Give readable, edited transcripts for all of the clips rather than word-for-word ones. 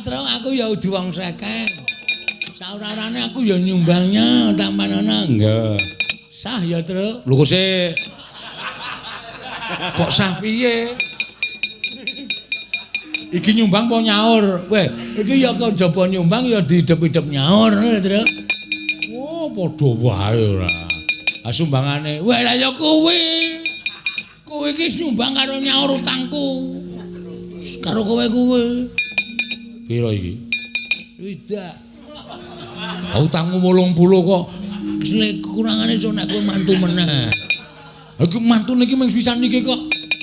Truk, aku ya udu wong sekeng. Saurarane aku ya nyumbangnya tampanana. Nggih. Sah ya, Truk. Lho kok sik. Kok sah piye? Iki nyumbang apa nyaur? Weh, iki ya kejaba nyumbang ya diidep-idep nyaur, Truk. Oh, padha wae ora. Ah sumbangane. Weh, lah ya kowe. Kowe iki nyumbang karo nyaur utangku. Karo kowe kuwi. Piro iki? Widak. Utangmu 80 kok. Nek kurangane iso nek kowe mantu meneh. Iki mantu niki mung pisan niki kok.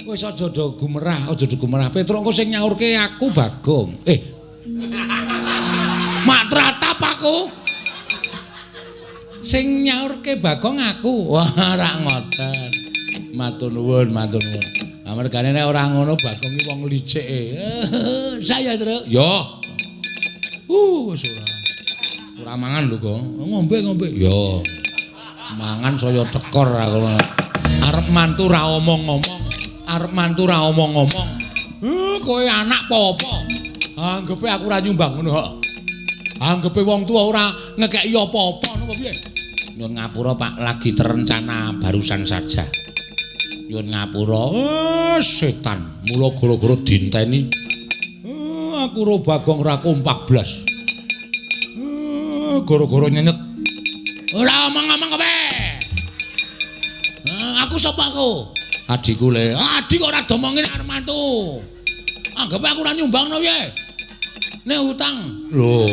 Wis aja do gumerah, aja do gumerah. Petruk engko sing nyaurke aku Bagong. Mak tratap aku. Sing nyaurke Bagong aku. Wah, ora ngoten. Matur nuwun, matur nuwun. Amargane nek ora ngono Bagong iki wong licike. Saya, Truk. Ya. Wis ora. Ora mangan lho kok. Ngombe-ngombe. Ya. Mangan saya tekor aku. Arep mantu ra omong-omong. Arep mantu ra omong-omong. Kowe anak apa-apa? Anggepe aku ora nyumbang ngono kok. Anggepe wong tuwa ora ngekeki apa-apa ngono piye? Nyuwun ngapura Pak, lagi terencana barusan saja. Nyuwun ngapura. Setan. Mula gara-gara dinteni. Aku ro Bagong ora kompak blas. Gara-gara nyenyet. Ora omong-omong kowe. Aku sapa aku? Adikku le. Adik kok ora domongin arep mantu. Anggepe aku ora nyumbangno piye? Nek utang. Lho.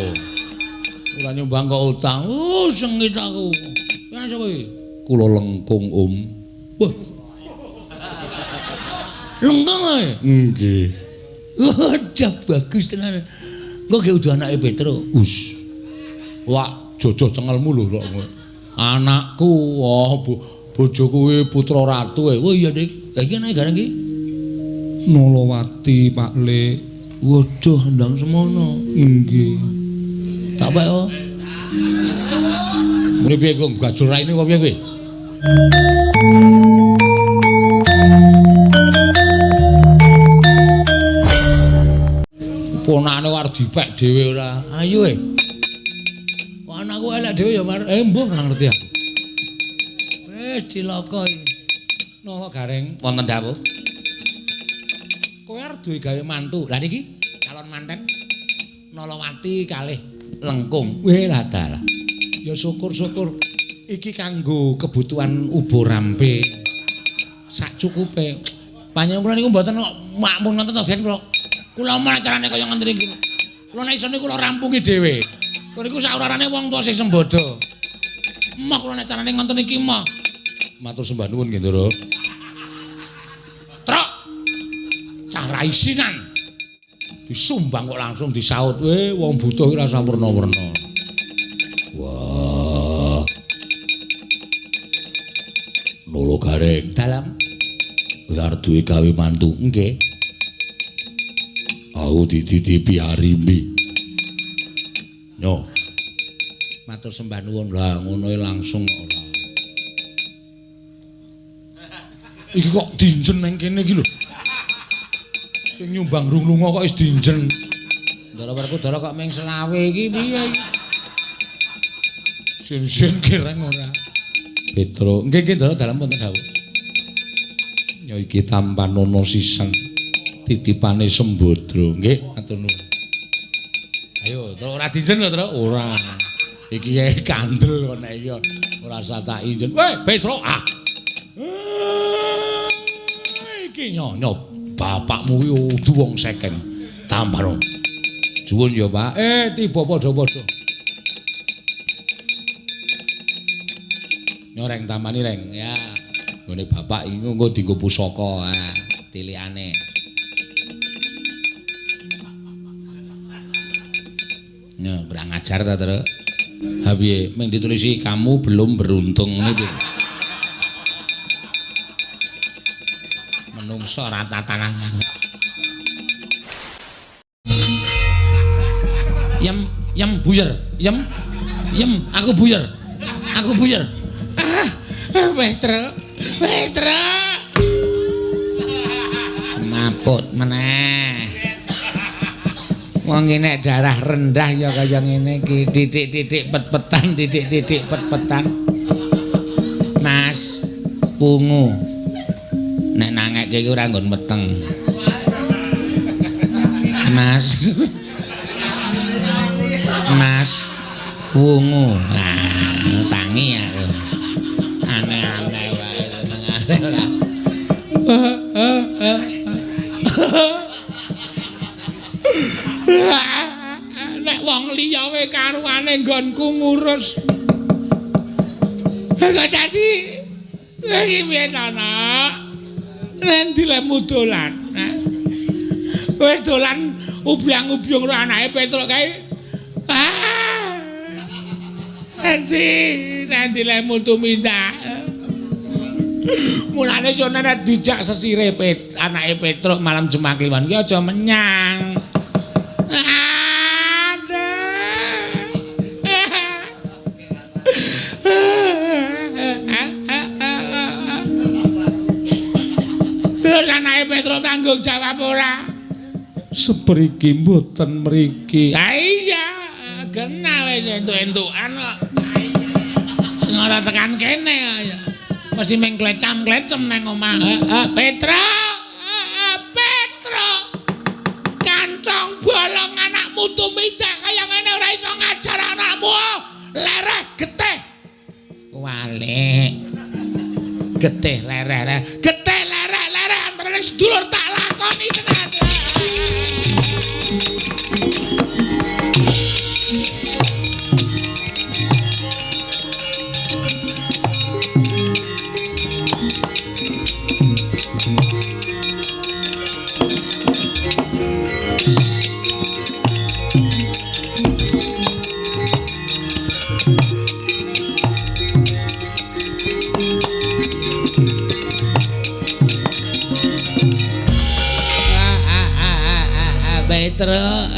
Ora nyumbang kok utang. Sengit aku. Kene sapa iki? Kula Lengkung, Om. Wah. Lengkung ae. Nggih. Wah, bagus tenan. Engko ge udu anake Petruk. Us. Wah, jojo cengelmu lho kok. Anakku, wah bojo kuwi putra ratu e. Wah iya, Dik. Lah iki anake gareng iki? Nolowati, Pak Le. Waduh, ndang semono. Nggih. Tak pek kok. Muni piye kok gajul raine kok piye kowe? Ponakane arep dipek dhewe ora. Ayo e. Kok anakku elek dhewe ya, Mar. Mbuh ora ngerti aku. Wis cilaka iki. Nolo Gareng wonten dawuh. Kowe arep duwe gawe mantu. Lah niki calon manten Nolowati kalih Lengkung. Weh lah dalah. Ya syukur-syukur iki kanggo kebutuhan ubo rampe. Sak cukupe. Panjenengan kula niku mboten kok makmun ngoten to, Den kula. Kula mah carane kaya ngenten iki. Kula nek isone kula rampungi dhewe. Kula niku saurarane wong tuwa sing sembodo. Emoh kula nek carane ngoten iki emoh. Matur sembah nuwun nggih, Ndoro. Truk. Cah ra isinan. Disumbang kok langsung disaut. Wong butuh iki rasa werna-werna. Wah. Nolo Gareng dalam kowe arep duwe gawe mantu. Nggih. Aku dititipi Arimbi. Nyo. Matur sembah nuwun. Lah ngono langsung ora. Iki kok dinjen nang kene iki lho. Sing nyumbang rung lunga kok wis dinjen. Ndara Werkudara kok ming selawe iki piye iki? Sin-sin kireng ora. Petro, nggih nggih Ndara dalem wonten dawuh. Ya iki tampanono sisan titipane Sembadra. Nggih, matur nuwun. Ayo, terus ora dinjen lho, Tru. Ora. Iki kandel kok nek iki ora usah tak injen. Weh, Petro, ah. Iki nyonya bapakmu kuwi udu wong sekeng. Tampano. Juwun ya, Pak. Tiba padha-padha. Nyoreng tampani reng. Ya. Nggone bapak iki engko dienggo pusaka, ah, tilikane. Nya, kurang ajar ta, Tru? Ha piye? Ming ditulisi kamu belum beruntung ngene piye? Menungso ora tatanan. Yem, yem buyer, yem. Yem, aku buyer. Aku buyer. Ah, Petro, Petro. Maput meneh. Wong nek darah rendah ya kaya ngene iki, titik-titik pet-petan, titik-titik pet-petan. Mas, pungu. Nek nangekke iki ora nggon meteng. Mas. Mas, wungu. Nah, tangi aku. Aneh-aneh wae senengane ora. Nek wong liya wae karuane nggonku ngurus. Kok dadi iki piye to, Nak? Nek dilemu dolan. Wis dolan ubyang-ubyung karo anake Petruk kae. Ah. Endi lemu tumindak. Mulane sono nek dijak sesire anake Petruk malam Jumat Kliwon ki aja menyang. Terus anake Petruk tanggung jawab ora? Sepriki mboten mriki. Ha iya, genah wis entuk-entukan kok. Sing ora tekan kene ya. Mesti mung klecam-klecem nang omah. Petruk, Petruk. Kancong bolong anakmu tumindak kaya ngene ora iso ngajar anakmu. Lereh getih. Walik. Getih lereh. Getih lereh lereh antarane sedulur tak lakoni tenan. Petruk,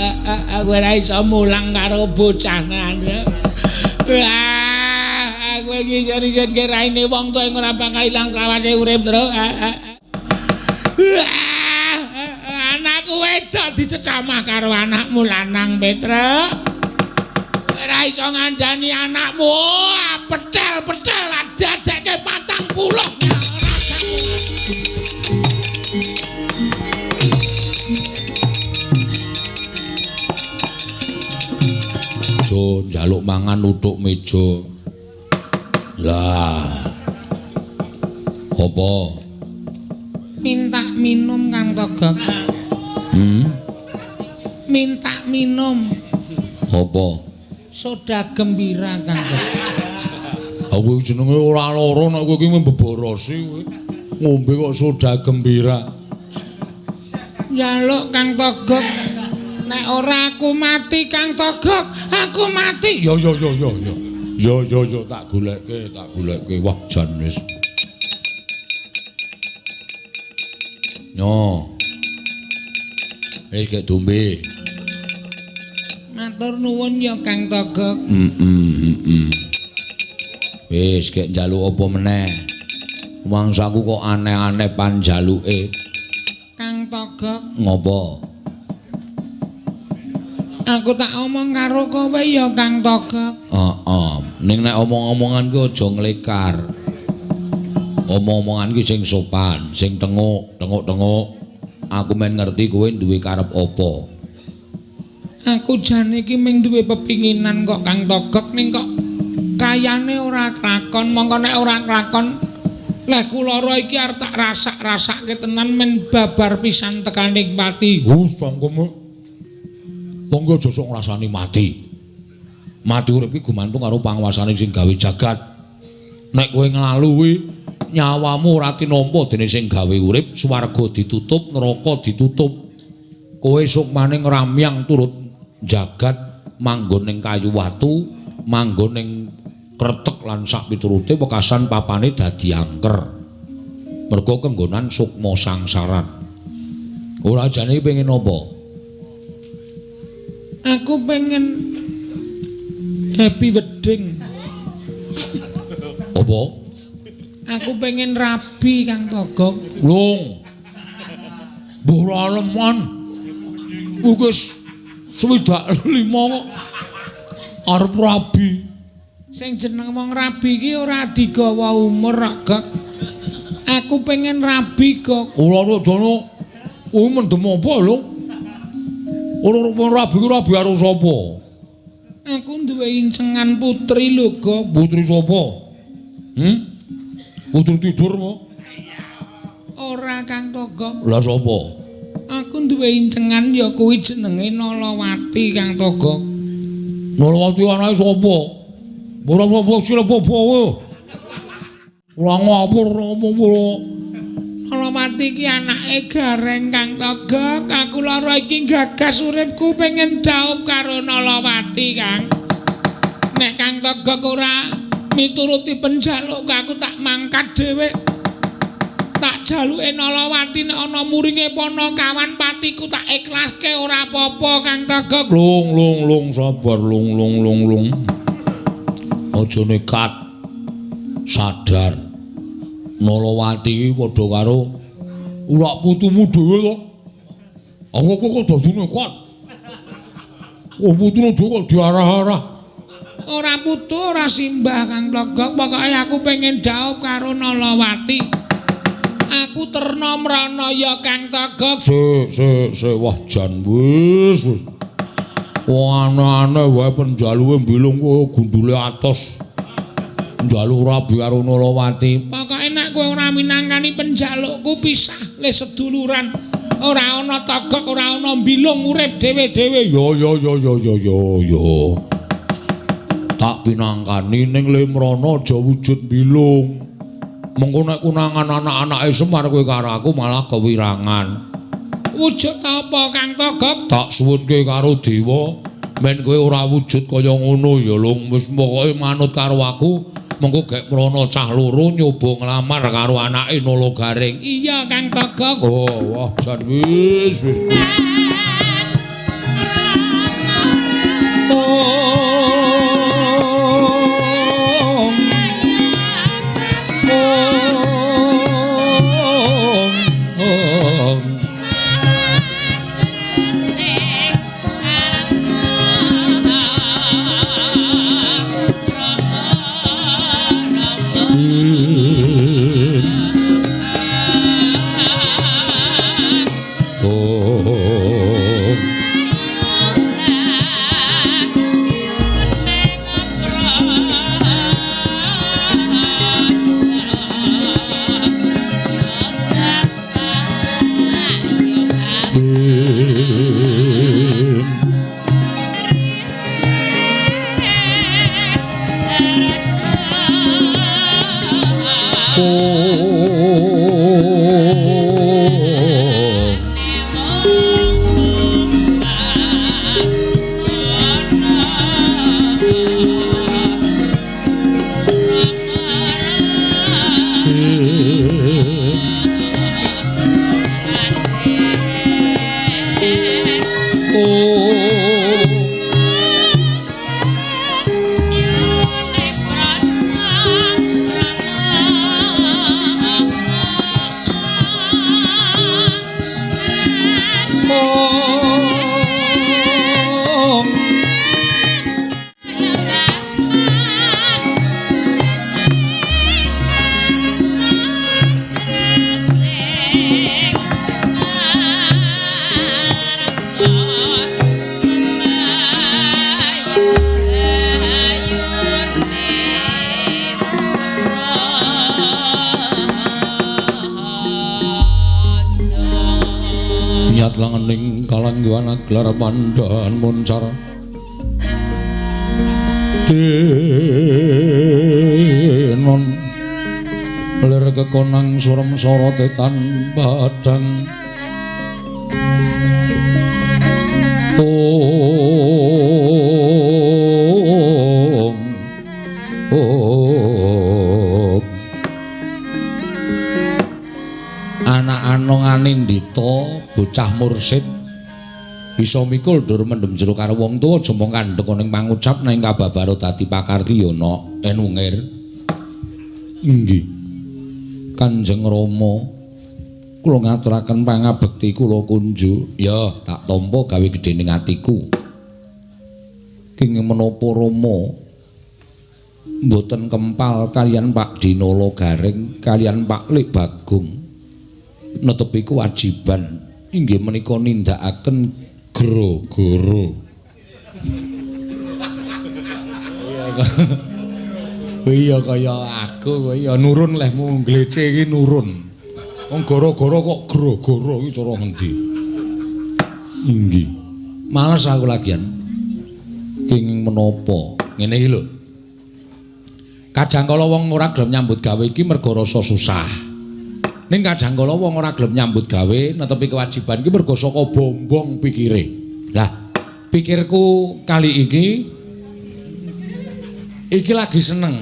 aku ora iso mulang karo bocah nang. Wah, aku iki iso-iso raine wong tuwa ora bakal ilang selawase urip, Truk. Anakku wedok dicecamah karo anakmu lanang, Petruk. Ora iso ngandani anakmu, pecel-pecel dadekke 40. Njaluk mangan utuk meja. Lah. Apa? Minta minum Kang Togok. Minta minum. Apa? Soda gembira Kang Togok. Aku jenenge ora lara nek kowe iki mbeborosi kowe. Ngombe kok soda gembira. Njaluk Kang Togok. Nek ora aku mati Kang Togok, aku mati. Yo yo yo yo yo. Yo yo yo tak goleke, tak goleke. Wah, jan wis. Yo. Wis gek dombe. Matur nuwun ya Kang Togok. Wis gek njaluk apa meneh? Mangsaku kok aneh-aneh panjaluke. Kang Togok. Ngopo? Aku tak omong karo kowe ya Kang Togok. Heeh. Ning nek omong-omongan ki aja nglekar. Omong-omongan ki sing sopan, sing tenguk, tenguk-tenguk. Aku men ngerti kowe duwe karep apa. Aku jane iki mung duwe pepinginan kok Kang Togok, ning kok kayane ora klakon. Mongko nek ora klakon, leh kula iki arep tak rasak-rasake tenan men babar pisan tekaning pati. Wis cangkeme. Wong ki aja sok ngrasani mati. Mati urip iki gumantung karo panguwasane sing gawe jagat. Nek kowe nglalu kuwi nyawamu ora tinampa dene sing gawe urip, swarga ditutup, neraka ditutup. Kowe sukmane ngramyang turut jagat manggon ning kayu watu, manggon ning kretek lan sak piturute wekasan papane dadi angker. Mergo kenggonan sukma sangsaran. Ora jane pengen apa? Aku pengen happy wedding. Apa? Aku pengen rabi Kang Togok. Lung. Mbuh aleman. Wis 65 kok arep rabi. Sing jeneng wong rabi iki ora digawa umur kok, Gok. Aku pengen rabi, Gok. Ora dono. Kuwi mendem apa lho? Ora rabi ku rabi karo sapa? Aku duwe incengan putri lho, Gok. Putri sapa? Putri tidur mo? Ora, Kang Togok. Lah sapa? Aku duwe incengan ya kuwi jenenge Nalawati, Kang Togok. Nalawati anake sapa? Ora apa sira apa kowe. Ora ngapur ngomong ora. Nalawati iki anake Gareng, Kang Togok. Aku lara iki gagas uripku pengen dhaup karo Nalawati, Kang. Nek Kang Togok ora mituruti penjalukku, aku tak mangkat dhewe. Tak jaluke Nalawati nek ana muringe Panakawan patiku tak ikhlaske ora apa-apa, Kang Togok. Lung lung lung sabar lung lung lung lung. Aja nekat. Sadar. Nalawati iki padha karo urak putumu dhewe kok. Aku kok dadi nekat. Wong putune dhewe kok diarah-arah. Ora putu ora simbah, Kang Togok. Pokoke aku pengen dhaup karo Nalawati. Aku terna mrana ya, Kang Togok. Sik sik sik wah jan wis wis. Wah aneh-aneh wae penjaluke mbilung kowe gundule atos. Njaluk rabi karo Nalawati. Pokoke nek kowe ora minangkani penjalukku pisah le seduluran. Ora ana Togok, ora ana mbilung, urip dhewe-dhewe. Ya ya ya ya ya ya ya. Tak pinangkani ning le mrana aja wujud mbilung. Mengko nek konangan anak-anake Semar kowe karo aku malah kewirangan. Wujud apa, Kang Togok? Tak suwunke karo dewa men kowe ora wujud kaya ngono ya lung. Wis pokoke manut karo aku, mengko gek mrana cah loro nyoba nglamar karo anake Nala Gareng. Iya, Kang Togok. Oh, wah jan wis wis. Langening kalangguhan gelar pandhan muncar denon lir kekonang surem sorote tan padang om om anak anong anindita bocah mursid bisa mikul dur mendem jero karo wong tuwa aja mung kandhek ning pangucap ning kababaro dadi pakarti ya nok enungir. Inggih Kanjeng Rama, kula ngaturaken pangabekti kula kunjuk. Ya tak tampa gawe gedhe ning atiku. Kenging menapa Rama mboten kempal kaliyan Pak Dinala Gareng kaliyan Pak Lik Bagong netepi kewajiban inggih menika nindakaken gara-gara. Iya kaya aku kowe ya nurun lehmu nglece iki nurun. Wong gara-gara kok gara-gara iki cara ngendi? Inggih. Males aku lagian. Kenging menapa? Ngene iki lho. Kadang kala wong ora gelem nyambut gawe iki mergo rasa susah. Ning kadang kala wong ora gelem nyambut gawe netepi kewajiban iki mergo saka bombong pikire. Lah, pikirku kali iki iki lagi seneng,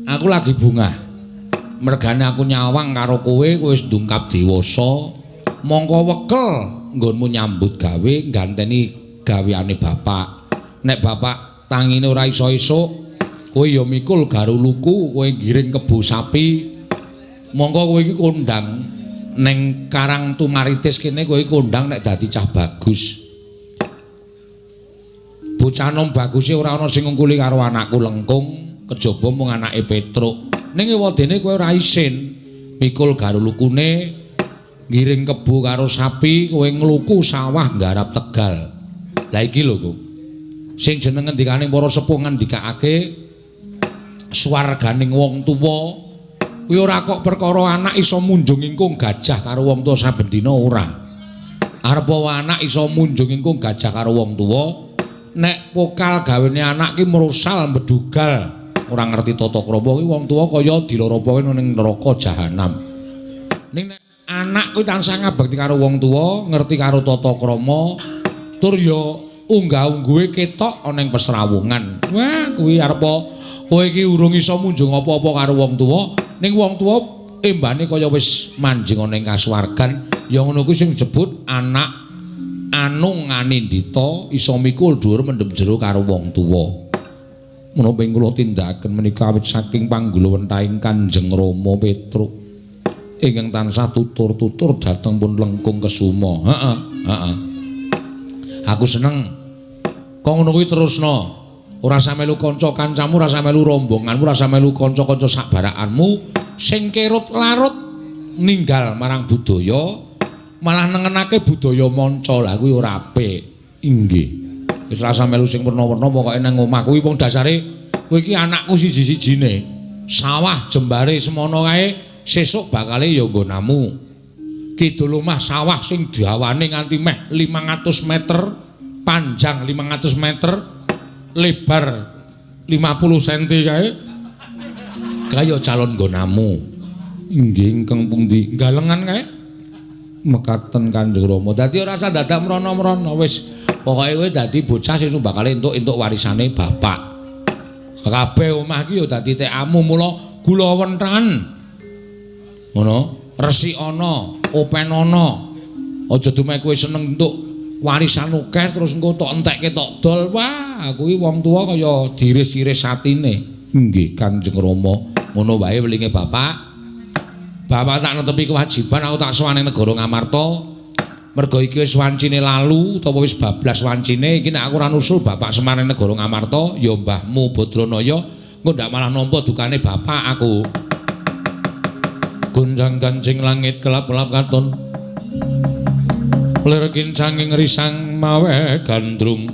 aku lagi bungah. Mergane aku nyawang karo kowe, kowe wis ndungkap dewasa, mongko wekel nggonmu nyambut gawe ganteni gaweane bapak. Nek bapak tangine ora iso esuk, kowe ya mikul garuluku, kowe ngiring kebo sapi. Mongko kowe iki kondang ning Karang Tumaritis kene, kowe kondang nek dadi cah bagus. Bocah nom baguse ora ana sing ngungkuli karo anakku Lengkung, kejaba mung anake Petruk. Ning ewadene kowe ora isin mikul garulukune, ngiring kebo karo sapi, kowe ngluku sawah nggarap tegal. Lah iki lho, Kung. Sing jeneng ngendikane para sepuh ngendikake swarganing wong tuwa kuwi ora kok perkara anak iso munjung ingkung gajah karo wong tuwa saben dina ora. Arep anak iso munjung ingkung gajah karo wong tuwa, nek pokal gawene anak ki mrosal medugal ora ngerti tata krama ki wong tuwa kaya diloropoke ning neraka jahanam. Ning nek anak kuwi tansah ngabekti karo wong tuwa, ngerti karo tata krama, tur ya unggah-ungguhe ketok ana ing pesrawungan. Wah, kuwi arep kowe iki urung iso munjung apa-apa karo wong tuwa, ning wong tuwa embane kaya wis manjing ana ing kasuwargan. Ya ngono kuwi sing disebut anak anung anindita iso mikul dhuwur mendem jero karo wong tuwa. Menapa ing kula tindakaken menika awit saking panggulawentahing Kanjeng Rama Petruk ingkang tansah tutur-tutur dhateng pun Lengkung Kesuma. Heeh, heeh. Aku seneng. Kok ngono kuwi terusno. Ora usah melu kanca kancamu, ora usah melu rombonganmu, ora usah melu kanca-kanca sak barakanmu sing kerut larut ninggal marang budaya, malah nengenake budaya manca. Lah kuwi ora apik. Inggih. Wis ora usah melu sing werna-werna, pokoke nang omah kuwi wong dasare kowe iki anakku siji-sijine. Sawah jembare semono kae sesuk bakale ya nggonamu. Kidul omah sawah sing dawane nganti meh 500 meter, panjang 500 meter, lebar 50 cm kae. Kaya calon nggonamu. Inggih ingkang pundi? Galengan kae. Mekaten Kanjeng Rama. Dadi ora usah dadak mrono-mrono, wis pokoke kowe dadi bocah sing bakal entuk-entuk warisane bapak. Kabeh omah iki ya dadi tekamu, mula gula wenthen. Ngono, resikana, openana. Aja dumeh kowe seneng entuk warisan akeh terus engko tok entekke tok dol. Wah, kuwi wong tuwa kaya diris-iris atine. Nggih Kanjeng Rama, ngono wae welinge bapak. Bapak tak netepi kewajiban, aku tak sowan ning negara Ngamarta. Mergo iki wis wancine lalu utawa wis bablas wancine iki, nek aku ora nusul bapak Semar ning negara Ngamarta, ya mbahmu Badranaya engko ndak malah nampa dukane bapak aku. Gonjang kancing langit kelap-kelap katon. Lir kincanging risang mawe gandrung.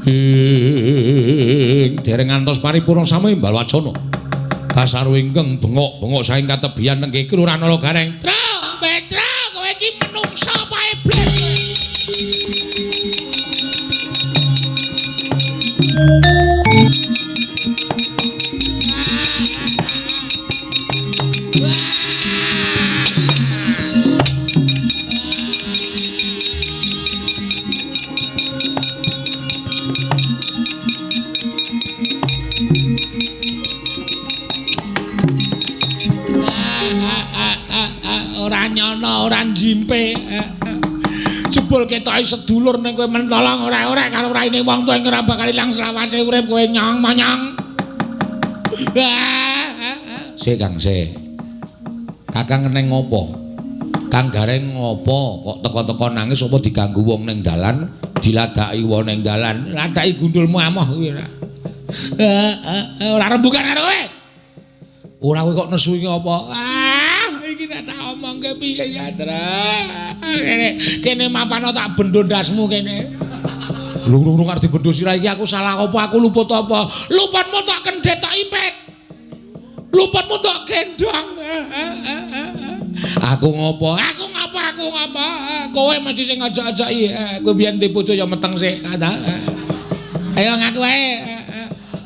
Ing dereng ngantos paripurna sami imbal wacana. Kasaru ingkang bengok-bengok saking katebian nengke Kelurahan Nala Gareng. Tru, Petro, kowe iki menungsa apa iblis kowe? Ora nyono, ora njimpe. Jebul ketoke sedulur ning kowe mentolong ora-ora karo raine wong tuwa ing ora bakal ilang selawase urip kowe nyong monyong. Sik Kang, sik. Kakang neng ngopo? Kang Gareng ngopo kok teko-teko nangis apa diganggu wong ning dalan, diladaki wong ning dalan, ladaki gundulmu amoh kuwi ora. Ora rembukan karo kowe. Ora kowe kok nesu iki apa? Ah, iki nek tak omongke piye ya, Truk. Kene kene mapano tak bendo ndasmu kene. Lho arep dibendo sirah iki aku salah apa, aku luput apa? Luputmu tak kendhet tak ipet. Luputmu tak gendong. Aku ngopo? Aku ngopo? Aku ngopo? Kowe mesti sing ngajak-ajaki. Kowe biyen di bojo ya meteng sik. Ayo ngaku wae.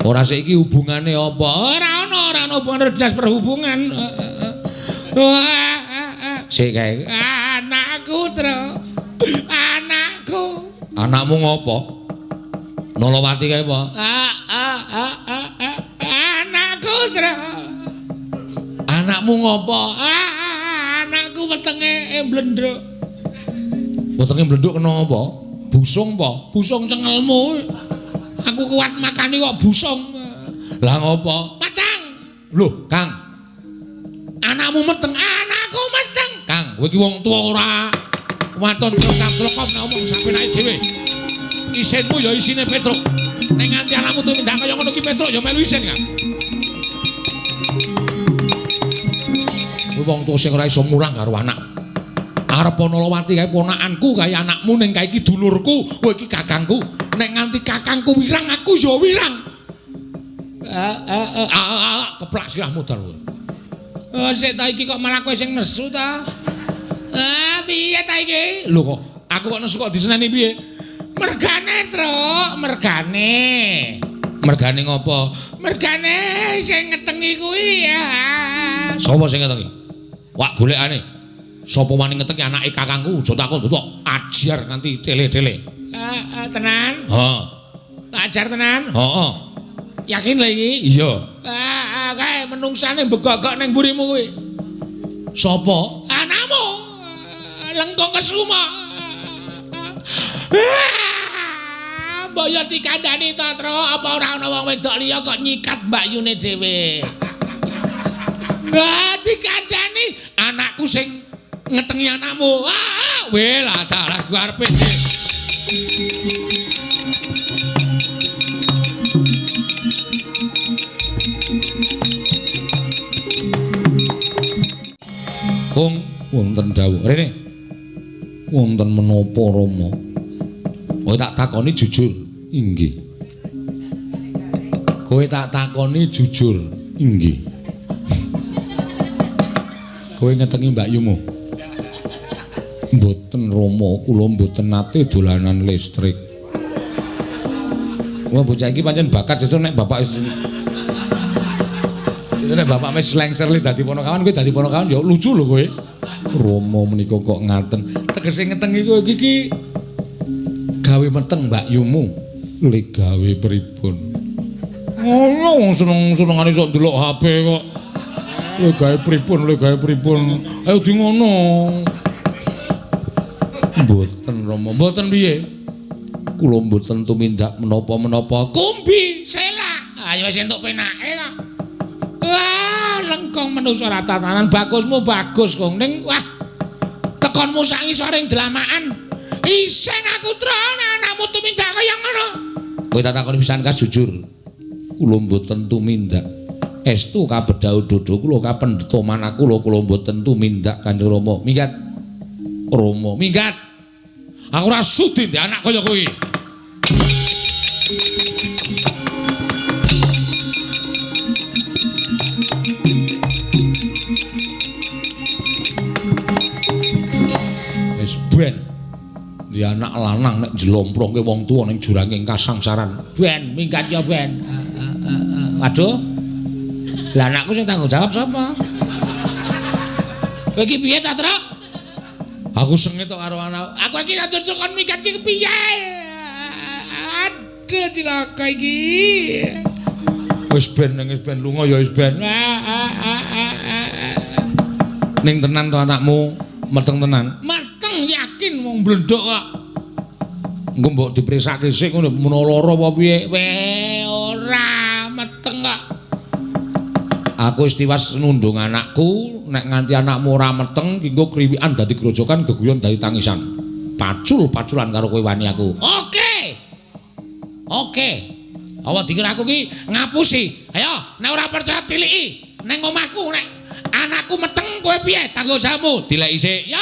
Ora sik iki hubungane apa? Ora ana, ora ana hubungane dinas perhubungan. Sik kae. Anakku, Tru. Anakku. Anakmu ngopo? Nolowati kae apa? Anakku, Tru. Anakmu ngopo? Anakku wetenge mblendhuk. Wetenge mblendhuk kena apa? Busung apa? Busung cengelmu. Aku kuat makani kok busung. Lah ngopo? Meteng. Lho, Kang. Anakmu meteng, anakku meteng. Kang, kowe iki wong tuwa ora waton tlokap-tlokop nek omong sapenake dhewe. Isinmu ya isine Petruk. Nek nganti anakmu tumindak kaya ngono ki Petruk ya melu isin, Kang. Wong tuwa sing ora iso mulang karo anak. Arep Nolowati kae ponakanku kae anakmu ning kae iki dulurku, kowe iki kakangku. Nek nganti kakangku wirang aku ya wirang. Keplak sirahmu dal kowe. Oh, sik ta iki kok malah kowe sing nesu ta? Ah, piye ta iki? Lho kok aku kok nesu kok diseneni piye? Mergane, Truk, mergane. Mergane ngopo? Mergane sing ngetengi kuwi ya. Sapa sing ngetengi? Wak golekane. Sapa wani ngetengi anake kakangku? Aja takon tok ajar nganti tele-tele. Tenan? Heeh. Tak ajar tenan? Heeh. Yakin lho iki? Iya. Kae menungsane begogok ning mburimu kuwi. Sapa? Anakmu. Lengkung Kesuma. Mbok yo dikandani to, Truk, apa ora ana wong wedok liya kok nyikat mbakyune dhewe. Wah, dikandani anakku sing ngetengi anakmu. Ah, weh lah dalah arepe. Kung wonten dawuh. Rene. Wonten menapa Rama? Kowe tak takoni jujur. Inggih. Kowe tak takoni jujur. Inggih. Kowe ngetengi mbakyumu? Mboten Rama, kula mboten nate dolanan listrik. Wah, bocah iki pancen bakat sesuk nek bapak wis nek bapak wis lengser li dadi ponokawan, kowe dadi ponokawan ya lucu lho kowe. Rama menika kok ngaten. Tegese ngetengi kowe iki gawe meteng mbakyumu. Le gawe pripun? Ngono seneng-senengane sok ndelok HP kok. Le gawe pripun, le gawe pripun. Ayo di ngono. Mboten Rama, mboten piye? Kula mboten tumindak menapa-menapa. Kumbi selak. Ayo wis entuk penake kok. Wah, lengkong manusa ora tatanan. Bagusmu bagus, Kong. Ning wah, tekonmu sak ngisoring dlamakan. Isin aku, Tron, anakmu tumindak kaya ngono. Kowe tak takoni pisan kas jujur. Kula mboten tumindak. Estu kabedhau dodo kula kapendheta manah kula, kula mboten tumindak Kanjeng Rama. Minggat. Rama, minggat. Aku ora sudi ndek anak kaya kowe. Wis ben. Di anak lanang nek njlomprongke wong tuwa ning juranging kasangsaran. Ben, minggat ya ben. Waduh. Lah anakku sing tanggung jawab sapa? Kowe iki piye ta, Truk? Aku sengit tok karo anak. Aku iki ngatur kon minggat iki piye? Aduh cilaka iki. Wis ben, wis ben lunga ya wis ben. Ning tenan to anakmu, meteng tenan. Meteng yakin wong blendhok kok. Engko mbok dipresake sik ngono menawa lara apa piye? Weh, ora meteng kok. Aku wis tiwas nundung anakku, nek nganti anakmu ora meteng ki engko kriwikan dadi grojokan, geguyon dadi tangisan. Pacul-paculan karo kowe wani aku. Oke. Oke. Awa dikira aku ki ngapusi. Ayo, nek ora percaya tiliki neng omahku, nek anakku meteng kowe piye tanggung jawabmu? Dileki sik. Yo.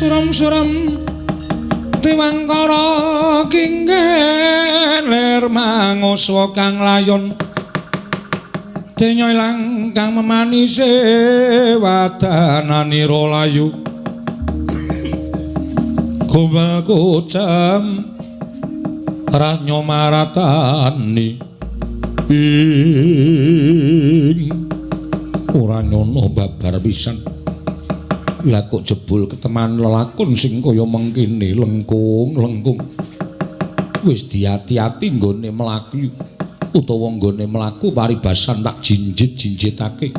Suram-suram Dewangkara kinggih lir manguswa kang layon denya ilang kang memanise wadananira layu gombal kucem ranyo maratani ing ora nyono babar pisan. Lah kok jebul keteman lelakon sing kaya mengkene lengkung-lengkung. Wis diati-ati nggone mlaku utawa nggone mlaku paribasan tak jinjit-jinjitake.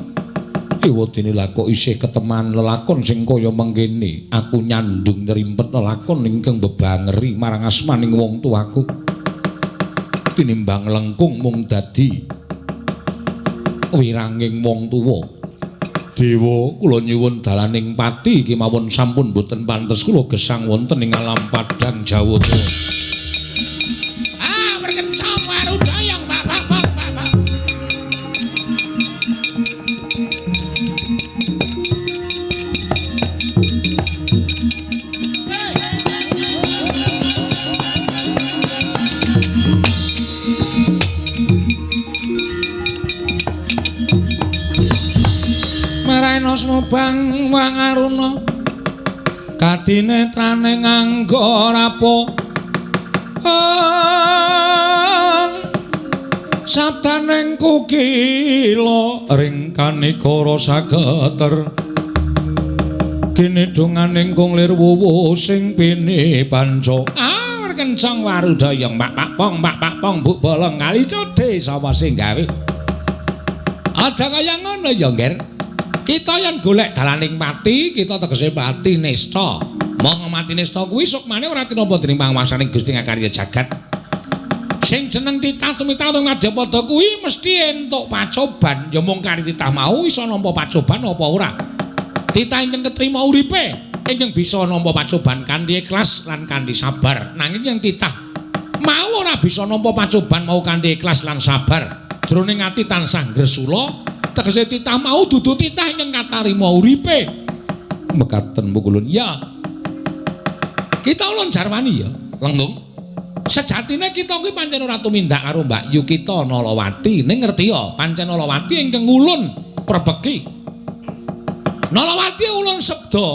Ewadene lah kok isih keteman lelakon sing kaya mengkene. Aku nyandung nyrimpet lelakon ingkang bebangeri marang asmaning wong tuaku. Tinimbang lengkung mung dadi wiranging wong tuwa. Dewa, kula nyuwun dalaning pati kemawon sampun boten pantes kula gesang wonten ing alam padang Jawata. Ah, berkencang warudayang pak pak pak pak pak. Mubang wangaruna kadinetrane nganggo rapo sabdaning kukila ring kanigara sageter kinidunganing kung lir wuwu sing pini panca. Ah, kencang warudayang pak pak pong pak pak pong buk bolong kali codhe sapa sing gawe. Aja kaya ngono ya, Ngger. Kita yen golek dalaning pati, kita tegese pati nista. Mong mati nista kuwi sukmane ora tinapa dening panguwasaning Gusti ngakarya jagat. Sing jeneng titah tumitah ing madyapada kuwi mesti entuk pacoban. Ya mung kari titah mau iso nampa pacoban apa ora. Titah ingkang ketrima uripe, ingkang bisa nampa pacoban kanthi ikhlas lan kanthi sabar. Nanging yen titah mau ora bisa nampa pacoban mau kanthi ikhlas lan sabar, jroning ati tansah ngresula, tegese titah mau dudu titah ingkang katarima uripe. Mekaten pukulun. Ya. Kita ulun jarwani ya, Lengkung. Sejatine kita kuwi pancen ora tumindak karo Mbak Yu kita Nalawati. Ning ngerti ya, pancen Nalawati ingkang ulun perbeki. Nalawati ulun sabda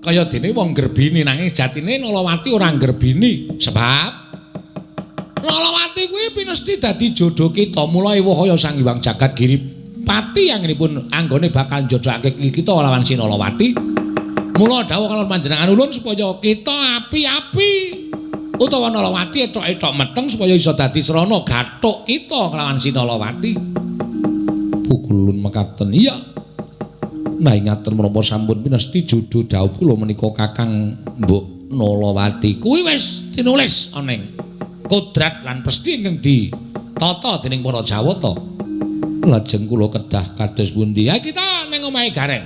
kaya dene wong grebini, nanging sejatine Nalawati ora grebini. Sebab Nalawati kuwi pinesti dadi jodoh kita. Mula ewuh kaya Sang Hyang Jagat Giri Pati anggenipun anggone bakal njodohake kita lawan si Nalawati. Mula dawuh kalih panjenengan ulun supaya kita api-api utawa Nalawati etok-etok meteng supaya iso dadi srana gathuk kita kelawan si Nalawati. Pukulun mekaten. Iya. Nah ingaten menapa sampun pinesti jodoh dhawuh kula menika Kakang Mbok Nalawati. Kuwi wis tinulis ana ing kodrat lan pesti ingkang ditata dening para Jawata. Lajeng kula kedah kados pundi? Ya kita ning omahe Gareng.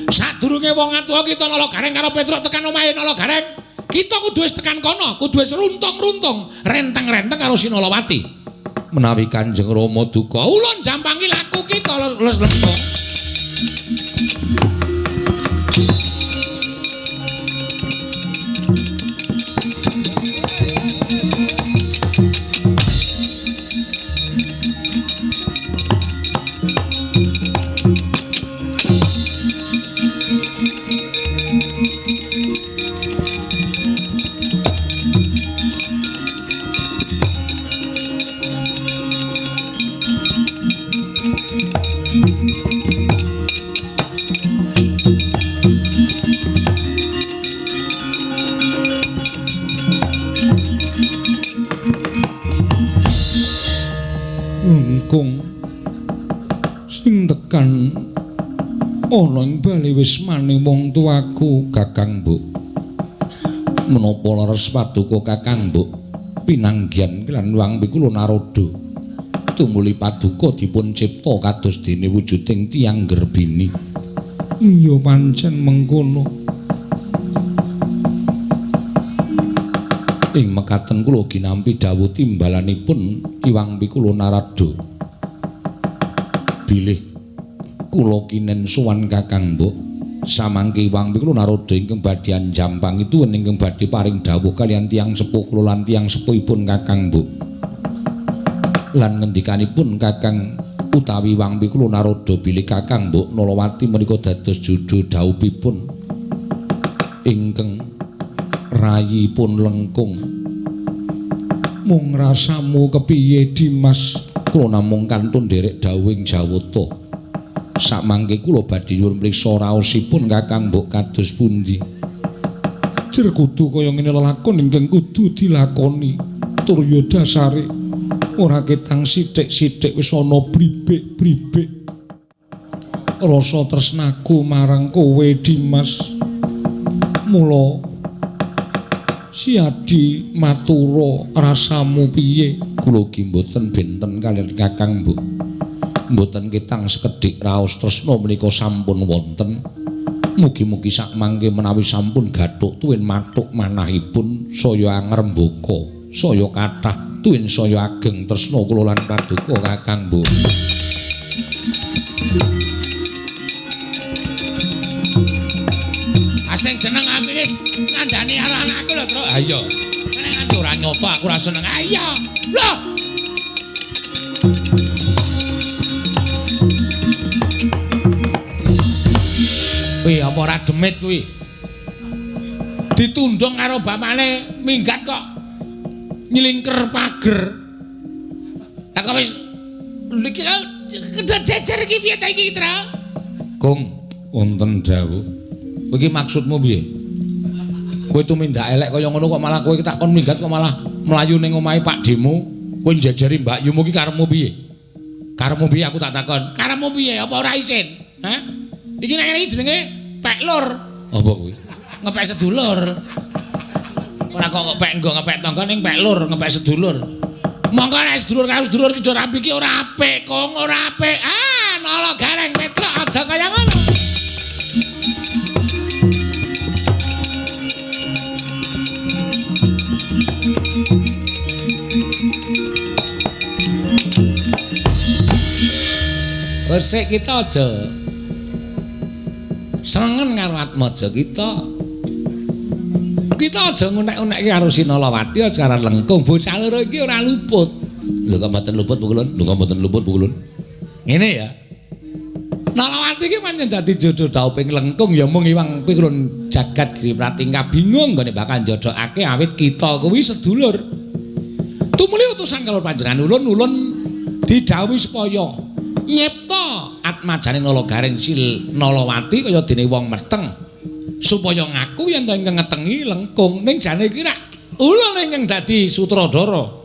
Sadurunge wong atuwa kita Nala Gareng karo Petruk tekan omahe Nala Gareng, kita kudu wis tekan kono, kudu wis runtung-runtung, renteng-renteng karo si Nalawati. Menawi Kanjeng Rama duka, ulun jampangi laku kita les lembong. Lengkung sing tekan ana ing bali wismane wong tuaku Kakang Mbok. Menapa leres paduka Kakang Mbok pinanggihan lan Hyang Pikula Narada tumuli paduka dipun cipta kados dene wujuding tiyang gerbini. Iya pancen mengkono. Ing mekaten kula ginampi dawuh timbalanipun Hyang Pikula Narada. Bilih kula kinen sowan Kakang Mbok samangke Hyang Pikula Narada ingkang badhe anjampang itu ingkang badhe paring dawuh kaliyan tiyang sepuh kula lan tiyang sepuhipun Kakang Mbok. Lan ngendikanipun Kakang utawi Hyang Pikula Narada bilih Kakang Mbok Nalawati menika dados jodho dhaupipun ingkang rayipun Lengkung. Mung rasamu kepiye Dimas? Kula namung kantun nderek dawuhing Jawata. Samangke kula badhe nyuwun priksa raosipun Kakang Mbok kados pundi. Jer kudu kaya ngene lelakon ingkang kudu dilakoni. Tur ya dasare ora ketang sithik-sithik wis ana bribik-bribik. Rasa tresnaku marang kowe Dimas. Mula Siadi matura rasamu piye? Kula ugi mboten benten kaliyan Kakang Mbok. Mboten ketang sekedhik raos tresna menika sampun wonten. Mugi-mugi sakmangke menawi sampun gathuk tuwin mathuk manahipun saya angrembaka, saya kathah tuwin saya ageng tresna kula lan paduka Kakang Mbok. Asing jeneng aku wis ngandani karo anakku lho, Truk. Ha iya. Nek nganti ora nyoto aku ora seneng. Ha iya. Lho. Kuwi apa ora demit kuwi? Ditundung karo bapane minggat kok nyelingker pager. Lah kok wis iki kedhe jejer iki piye ta iki, Truk? Kung wonten dawuh. Kowe iki maksudmu piye? Kowe tumindak elek kaya ngono kok malah kowe tak kon minggat kok malah mlayu ning omahe Pakdhemu, kowe njejeri mbakyumu iki karepmu piye? Karepmu piye aku tak takon? Karepmu piye? Apa ora isin? Hah? Iki nek ngene iki jenenge pek lur. Apa kuwi? Ngepek sedulur. Ora kok ngepek nggo ngepek tangga ning pek lur, ngepek sedulur. Monggo nek sedulur karo sedulur iki do rapi iki ora apik, Kong, ora apik. Ah, nala gareng Petruk aja kaya ngono. Resik kita aja senengen karo Atmaja kita. Kita aja ngunek-unekke karo Sinalawati aja karo Lengkung. Bocah loro iki ora luput. Lho kok mboten luput Bu Kulun? Lho kok mboten luput Bu Kulun? Ngene ya. Nalawati iki pancen dadi jodho dhauping Lengkung ya mung Hyang Pikulun jagat Giri Pratingka bingung nggone bakal njodhokake awit kita kuwi sedulur. Tumuli utusan karo panjenengan ulun-ulun didhawuhi supaya nyipta atmajane Nala Gareng Sil Nalawati kaya dene wong meteng supaya ngaku yen to ingkang ngetengi Lengkung ning jane iki rak ulun ingkang dadi sutradara.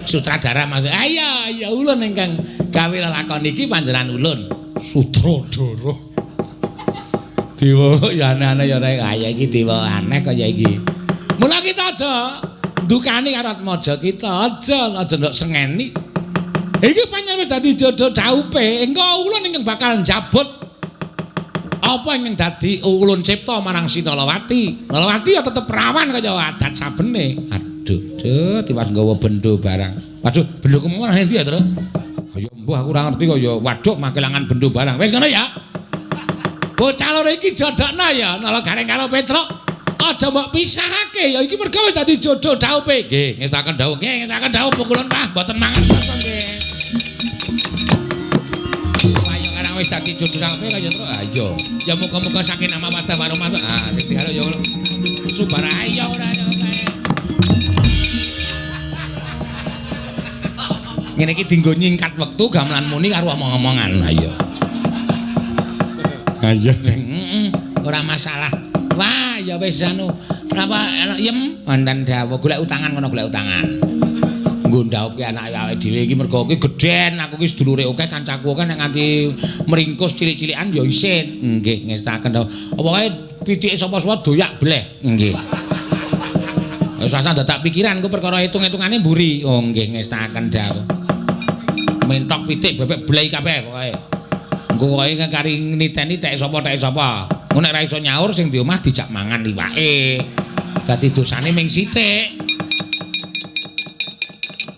Sutradara maksud ayo ya ulun ingkang gawe lelakon iki panjenengan ulun sutradara. Dewa ya aneh-aneh ya rek kaya iki dewa aneh kaya iki. Mula kita aja ndukani karo Atmaja kita aja aja ndok sengeni. Iki pancen wis dadi jodho dhaupe. Engko ulun ingkang bakal njabut apa ingkang dadi ulun cipta marang Sinalawati. Nalawati ya tetep perawan kaya adat sabene. Aduh, duh, tiwas nggawa bendo barang. Waduh, bendoku mau nang endi ya, Tru? Ayo mbuh aku ora ngerti kaya waduh makelangan bendo barang. Wis ngono ya. Bocah loro iki jodhokno ya, Nala Gareng karo Petruk. Aja mbok pisahake ya iki merga wis dadi jodho dhaupe. Nggih, ngestaken dhawuh. Nggih, ngestaken dhawuh pukulun Pak, mboten mangan apa nggih. Ayo karang wis dadi jodho dhaupe kaya Truk. Ayo. Ya muga-muga sakinah mawaddah warahmah. Ah, sing diharap ya ngono. Subar ayo ora ya. Ngene iki dienggo nyingkat wektu gamelan muni karo omong-omongan. Ayo. Ayo ning ora masalah. Wah, ya wis anu Napa yem wonten dawuh golek utangan kono golek utangan. Nggo ndhaupke anake awake dhewe iki mergo iki gedhen, aku iki sedulure akeh, kancaku akeh nek nganti meringkus cilik-cilikan ya isin. Nggih, ngestaken dawuh. Apa kae pitike sapa-sapa doyak bleh. Nggih. Wis rasah dadak pikiran ku perkara hitung-hitungane mburi. Oh nggih ngestaken dawuh. Mentok pitik bebek bleh kabeh pokoke. Engko kowe kari niteni tek sapa tek sapa. Engko nek ra iso nyaur sing di omah dijak mangan iwake. Dadi dosane ming sithik.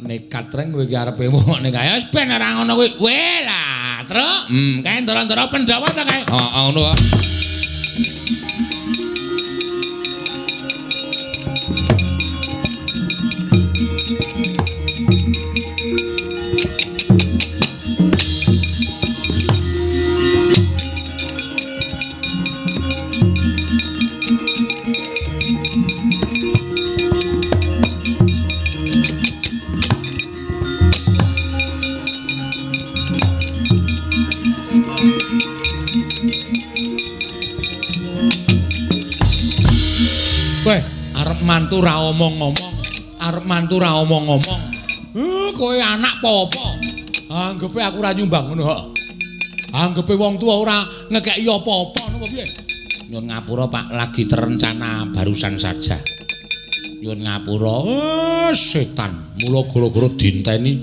Nekat reng kowe iki arepe wong nek kaya wis ben ora ngono kuwi. Weh lah, Truk. Kae ndara-ndara Pandhawa ta kae? Heeh, ngono kok. Mantu ra omong-omong, arep mantu ra omong-omong. Kowe anak apa-apa? Anggepe aku ora nyumbang ngono kok. Anggepe wong tuwa ora ngekeki apa-apa ngono piye? Nyuwun ngapura Pak, lagi terencana barusan saja. Nyuwun ngapura. Setan, mula gara-gara dinteni.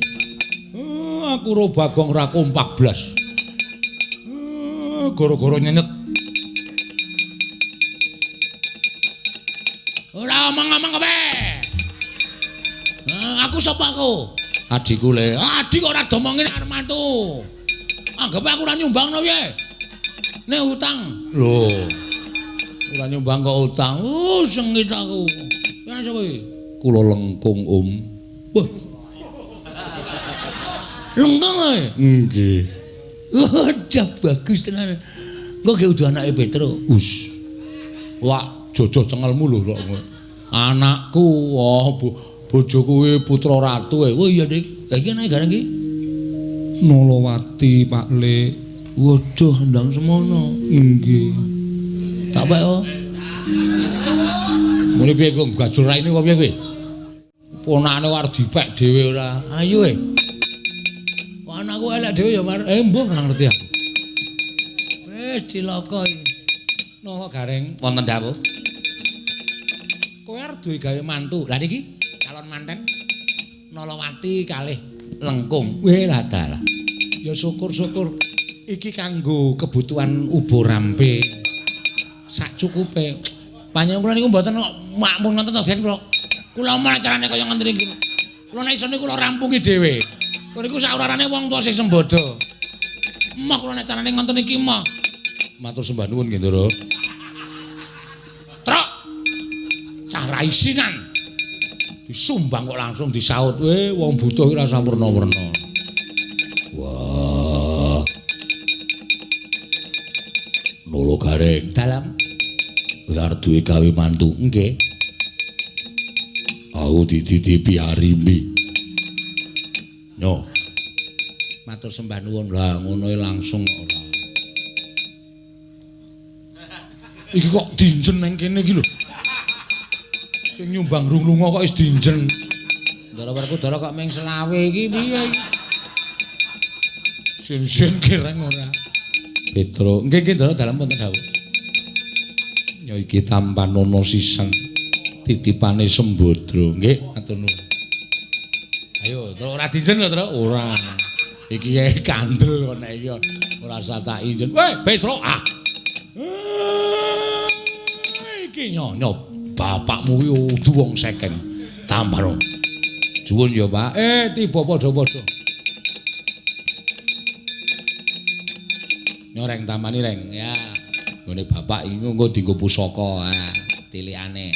Aku ro Bagong ra kompak blas. Gara-gara nyenyet. Ora omong-omong kowe. Aku sapa aku? Adikku le. Adik kok ora domongin arep mantu. Anggepe aku ora nyumbangno piye? Nek utang. Lho. Ora nyumbang kok utang. Sengit aku. Kene sapa iki? Kula lengkung, Om. Wah. Lengkung kowe? Nggih. Wadah bagus tenan. Engko ge udu anake Petro. Us. Wah. Jojo cengelmu lho kok. Anakku, oh bojoku kuwi putra ratu e. Oh iya, Dik. Lah iki anake gareng iki? Nolowati, Pak Le. Waduh, ndang semono. Nggih. Tak pek oh. Muni piye kok gajur raine apa piye kowe? Ponakane arep dipek dhewe ora. Ayo e. Kok anakku elek dhewe ya, Mar. Mbuh ora ngerti aku. Wis cilaka iki. Napa gareng wonten dawuh? Kowe arep duwe gawe mantu. Lah niki calon manten Nolowati kalih Lengkung. Weh lah dalah. Ya syukur-syukur iki kanggo kebutuhan ubo rampe. Sak cukupe. Panjenengan kula niku mboten kok makmun ngoten to, Den kula. Kula omong acarane kaya ngoten iki. Kula nek isone kula rampungi dhewe. Kula niku saurarane wong tuwa sing sembodo. Emoh kula nek carane ngoten iki emoh. Matur sembah nuwun nggih, Ndara. Truk. Cah ra isinan. Disumbang kok langsung disaut. Wong butuh iki rasa werna-werna. Wah. Nolo gareng dalam kowe arep duwe gawe mantu. Nggih. Aku dititipi Arimbi. Nyo. Matur sembah nuwun. Lah ngono langsung ora. Iki kok dinjen nang kene iki lho. Sing nyumbang rung lunga kok wis dinjen. Ndara Werkudara kok ming selawe iki piye iki? Sin-sin kireng ora. Petro, nggih nggih Ndara dalem wonten dawuh. Ya iki tampanono sisan titipane Sembadra. Nggih, matur nuwun. Ayo, Tru ora dinjen lho, Tru. Ora. Iki kandel kok nek iki ora usah tak injen. Weh, Petro, ah. Iki nyonyo bapakmu kuwi udu wong sekeng. Tambaro. Juwun ya, Pak. Tiba padha-padha. Nyoreng tamani reng. Ya. Nggone bapak iki engko dienggo pusaka, ah, tilikane.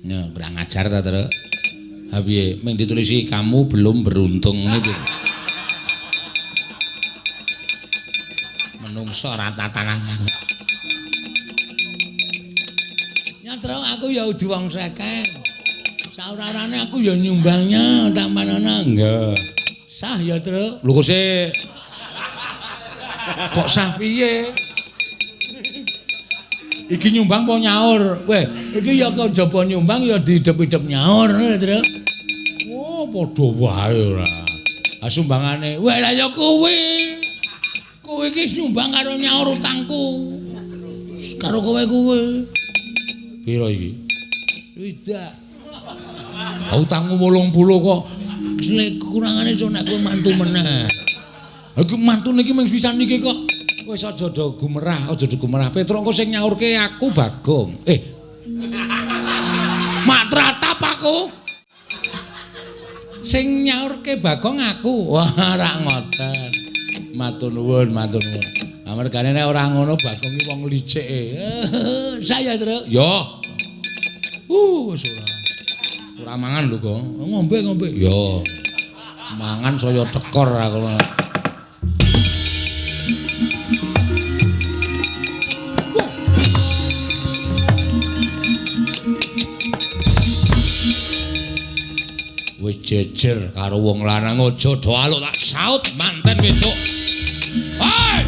Nah, kurang ajar ta, Tru? Ha piye? Ming ditulisi kamu belum beruntung ngene piye? Menungso ora tatanan. Ya Tru, aku ya udu wong sekeng. Saurarane aku ya nyumbangnya tamanana. Nggih. Sah ya, Tru. Lho kok sik. Kok sah piye? Iki nyumbang apa nyaur? Weh, iki ya kejaba nyumbang ya diidep-idep nyaur ngono lho, Truk. Oh, padha wae ora. Ah sumbangane. Weh, lah ya kowe. Kowe iki nyumbang karo nyaur utangku. Karo kowe kuwi. Piro iki? Widak. Ah utangmu 80 kok. Nek kurangane iso nek kowe mantu meneh. Iki mantune iki mung pisan iki kok. Wis aja do gumerah, aja do gumerah. Petruk engko sing nyaurke aku Bagong. Mak tratap aku. Sing nyaurke Bagong aku. Wah, rak ngoten. Matur nuwun, matur nuwun. Amargane nek ora ngono Bagong iki wong licik. Saya, Truk. Yo. Wis ora. Ora mangan lho, Gong. Ngombe-ngombe. Yo. Mangan saya tekor aku. Wis jejer karo wong lanang aja do aluk tak saut manten wedok. Hei!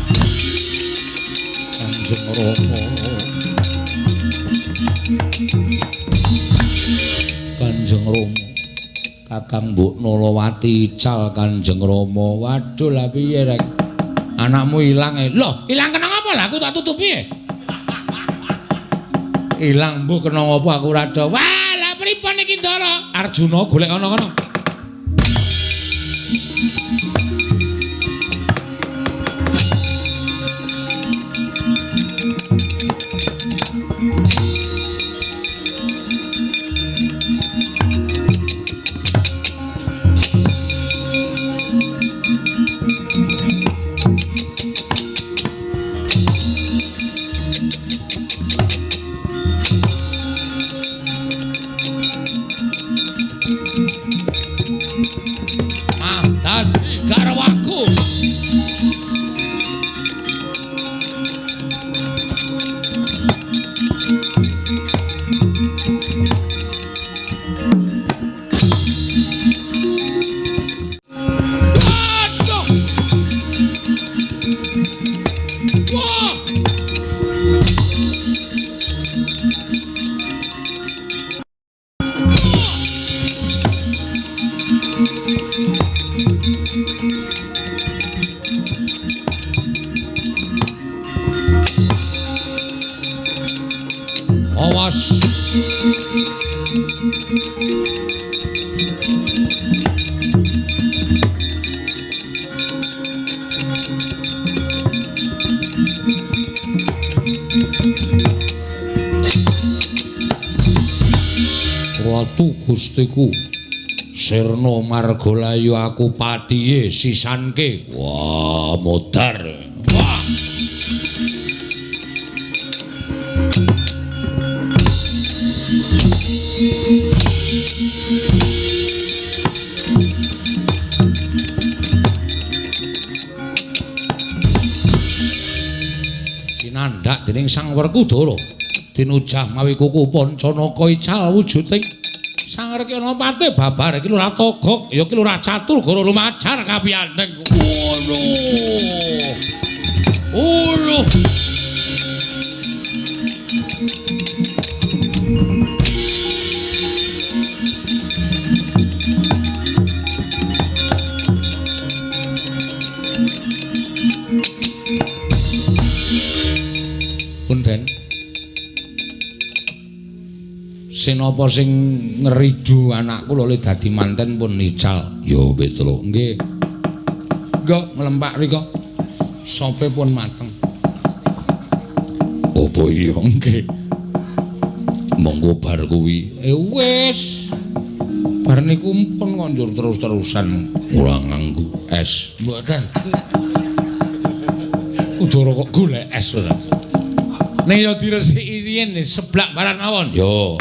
Kanjeng Rama. Kanjeng Rama. Kakang Mbok Nolowati ical Kanjeng Rama. Waduh lah piye rek? Anakmu ilang e. Loh, ilang kena apa lah aku tak tutupi e. Ilang mbuh kena apa aku ora do. Wah, lah pripun iki Ndara? Arjuna golek ana kono. Awas. Ratu Gustiku Sirna Margalayu aku patihe sisanke. Wah, modar. Wah. Sinandhak dening Sang Werkudara tinujah mawi kuku Pancanaka ical wujuding Sang Rekanapati babar iki Lurah Togok ya iki Lurah Catur Goro lumajar kapiyanteng. Ngono. Ngono. Punten. Sinapa sing ngridu anakku lho le dadi manten pun ical. Ya Petruk, nggih. Nggih, nglempak rika. Sope pun mateng. Apa iya nggih. Monggo bar kuwi. Wis. Bar niku pun kok njur terus-terusan ora nganggo es. Mboten. Udara kok golek es ora. Ning ya diresiki riyen seblak barang mawon. Yo.